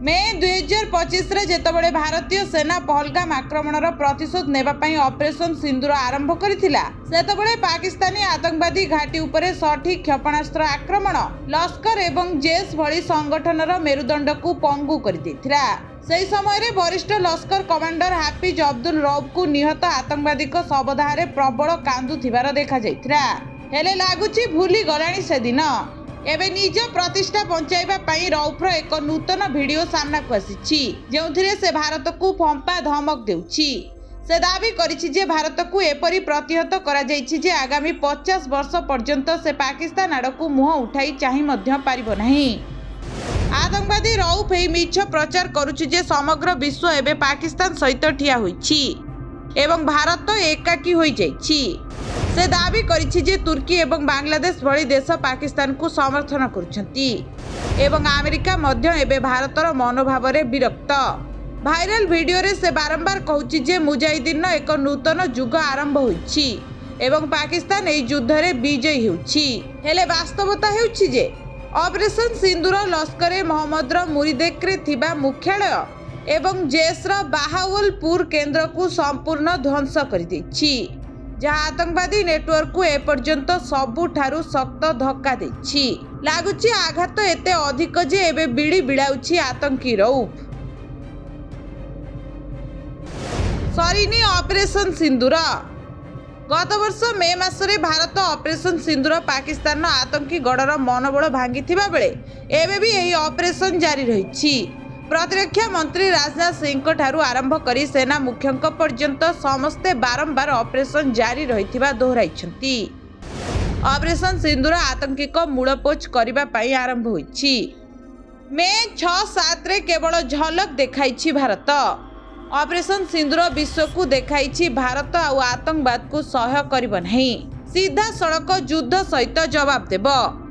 ମେ 2025ରେ ଯେତେବେଳେ ଭାରତୀୟ ସେନା ପହଲଗାମ ଆକ୍ରମଣର ପ୍ରତିଶୋଧ ନେବା ପାଇଁ ଅପରେସନ ସିନ୍ଦୁର ଆରମ୍ଭ କରିଥିଲା, ସେତେବେଳେ ପାକିସ୍ତାନୀ ଆତଙ୍କବାଦୀ ଘାଟି ଉପରେ ସଠିକ କ୍ଷେପଣାସ୍ତ୍ର ଆକ୍ରମଣ ଲସ୍କର ଏବଂ ଜେସ୍ ଭଳି ସଂଗଠନର ମେରୁଦଣ୍ଡକୁ ପଙ୍ଗୁ କରିଦେଇଥିଲା। ସେହି ସମୟରେ ବରିଷ୍ଠ ଲସ୍କର କମାଣ୍ଡର ହାଫିଜ ଅବଦୁଲ ରଉଫକୁ ନିହତ ଆତଙ୍କବାଦୀଙ୍କ ଶବଦାହରେ ପ୍ରବଳ କାନ୍ଦୁଥିବାର ଦେଖାଯାଇଥିଲା। ହେଲେ ଲାଗୁଛି ଭୁଲି ଗଲାଣି ସେଦିନ। ଏବେ ନିଜ ପ୍ରତିଷ୍ଠା ବଞ୍ଚାଇବା ପାଇଁ ରଉଫର ଏକ ନୂତନ ଭିଡିଓ ସାମ୍ନାକୁ ଆସିଛି, ଯେଉଁଥିରେ ସେ ଭାରତକୁ ଫମ୍ପା ଧମକ ଦେଉଛି। ସେ ଦାବି କରିଛି ଯେ ଭାରତକୁ ଏପରି ପ୍ରତିହତ କରାଯାଇଛି ଯେ ଆଗାମୀ 50 ବର୍ଷ ପର୍ଯ୍ୟନ୍ତ ସେ ପାକିସ୍ତାନ ଆଡ଼କୁ ମୁହଁ ଉଠାଇ ଚାହିଁ ମଧ୍ୟ ପାରିବ ନାହିଁ। ଆତଙ୍କବାଦୀ ରଉଫ ଏହି ମିଛ ପ୍ରଚାର କରୁଛି ଯେ ସମଗ୍ର ବିଶ୍ୱ ଏବେ ପାକିସ୍ତାନ ସହିତ ଠିଆ ହୋଇଛି ଏବଂ ଭାରତ ଏକାକୀ ହୋଇଯାଇଛି। ସେ ଦାବି କରିଛି ଯେ ତୁର୍କୀ ଏବଂ ବାଂଲାଦେଶ ଭଳି ଦେଶ ପାକିସ୍ତାନକୁ ସମର୍ଥନ କରୁଛନ୍ତି ଏବଂ ଆମେରିକା ମଧ୍ୟ ଏବେ ଭାରତର ମନୋଭାବରେ ବିରକ୍ତ। ଭାଇରାଲ ଭିଡିଓରେ ସେ ବାରମ୍ବାର କହୁଛି ଯେ ମୁଜାହିଦ୍ଦିନର ଏକ ନୂତନ ଯୁଗ ଆରମ୍ଭ ହୋଇଛି ଏବଂ ପାକିସ୍ତାନ ଏହି ଯୁଦ୍ଧରେ ବିଜୟୀ ହେଉଛି। ହେଲେ ବାସ୍ତବତା ହେଉଛି ଯେ ଅପରେସନ ସିନ୍ଦୁର ଲସ୍କରେ ମହମ୍ମଦର ମୁରିଦେକରେ ଥିବା ମୁଖ୍ୟାଳୟ ଏବଂ ଜେସ୍ର ବାହାୱଲପୁର କେନ୍ଦ୍ରକୁ ସମ୍ପୂର୍ଣ୍ଣ ଧ୍ୱଂସ କରିଦେଇଛି, ଯାହା ଆତଙ୍କବାଦୀ ନେଟୱାର୍କକୁ ଏପର୍ଯ୍ୟନ୍ତ ସବୁଠାରୁ ଶକ୍ତ ଧକ୍କା ଦେଇଛି। ଲାଗୁଛି ଆଘାତ ଏତେ ଅଧିକ ଯେ ଏବେ ବିଡ଼ି ବିଳାଉଛି ଆତଙ୍କୀ ରଉଫ। ସରିନି ଅପରେସନ ସିନ୍ଦୁର। ଗତ ବର୍ଷ ମେ ମାସରେ ଭାରତ ଅପରେସନ ସିନ୍ଦୁର ପାକିସ୍ତାନର ଆତଙ୍କୀ ଗଡ଼ର ମନୋବଳ ଭାଙ୍ଗିଥିବା ବେଳେ ଏବେ ବି ଏହି ଅପରେସନ ଜାରି ରହିଛି। ପ୍ରତିରକ୍ଷା ମନ୍ତ୍ରୀ ରାଜନାଥ ସିଂଙ୍କ ଠାରୁ ଆରମ୍ଭ କରି ସେନା ମୁଖ୍ୟଙ୍କ ପର୍ଯ୍ୟନ୍ତ ସମସ୍ତେ ବାରମ୍ବାର ଅପରେସନ ଜାରି ରହିଥିବା ଦୋହରାଇଛନ୍ତି। ଅପରେସନ ସିନ୍ଦୁର ଆତଙ୍କୀଙ୍କ ମୂଳପୋଛ କରିବା ପାଇଁ ଆରମ୍ଭ ହୋଇଛି। ମେ 6-7ରେ କେବଳ ଝଲକ ଦେଖାଇଛି ଭାରତ। ଅପରେସନ ସିନ୍ଦୁର ବିଶ୍ୱକୁ ଦେଖାଇଛି, ଭାରତ ଆଉ ଆତଙ୍କବାଦକୁ ସହ୍ୟ କରିବ ନାହିଁ, ସିଧାସଳଖ ଯୁଦ୍ଧ ସହିତ ଜବାବ ଦେବ।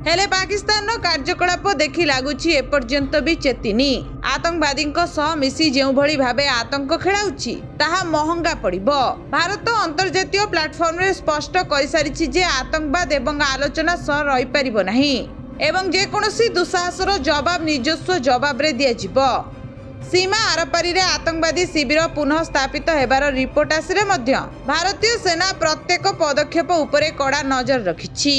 ହେଲେ ପାକିସ୍ତାନର କାର୍ଯ୍ୟକଳାପ ଦେଖି ଲାଗୁଛି ଏପର୍ଯ୍ୟନ୍ତ ବି ଚେତିନି। ଆତଙ୍କବାଦୀଙ୍କ ସହ ମିଶି ଯେଉଁଭଳି ଭାବେ ଆତଙ୍କ ଖେଳାଉଛି, ତାହା ମହଙ୍ଗା ପଡ଼ିବ। ଭାରତ ଅନ୍ତର୍ଜାତୀୟ ପ୍ଲାଟଫର୍ମରେ ସ୍ପଷ୍ଟ କରିସାରିଛି ଯେ ଆତଙ୍କବାଦ ଏବଂ ଆଲୋଚନା ସହ ରହିପାରିବ ନାହିଁ ଏବଂ ଯେକୌଣସି ଦୁଃସାହସର ଜବାବ ନିଜସ୍ୱ ଜବାବରେ ଦିଆଯିବ। ସୀମା ଆରପାରିରେ ଆତଙ୍କବାଦୀ ଶିବିର ପୁନଃ ସ୍ଥାପିତ ହେବାର ରିପୋର୍ଟ ଆସିଲେ ମଧ୍ୟ ଭାରତୀୟ ସେନା ପ୍ରତ୍ୟେକ ପଦକ୍ଷେପ ଉପରେ କଡ଼ା ନଜର ରଖିଛି।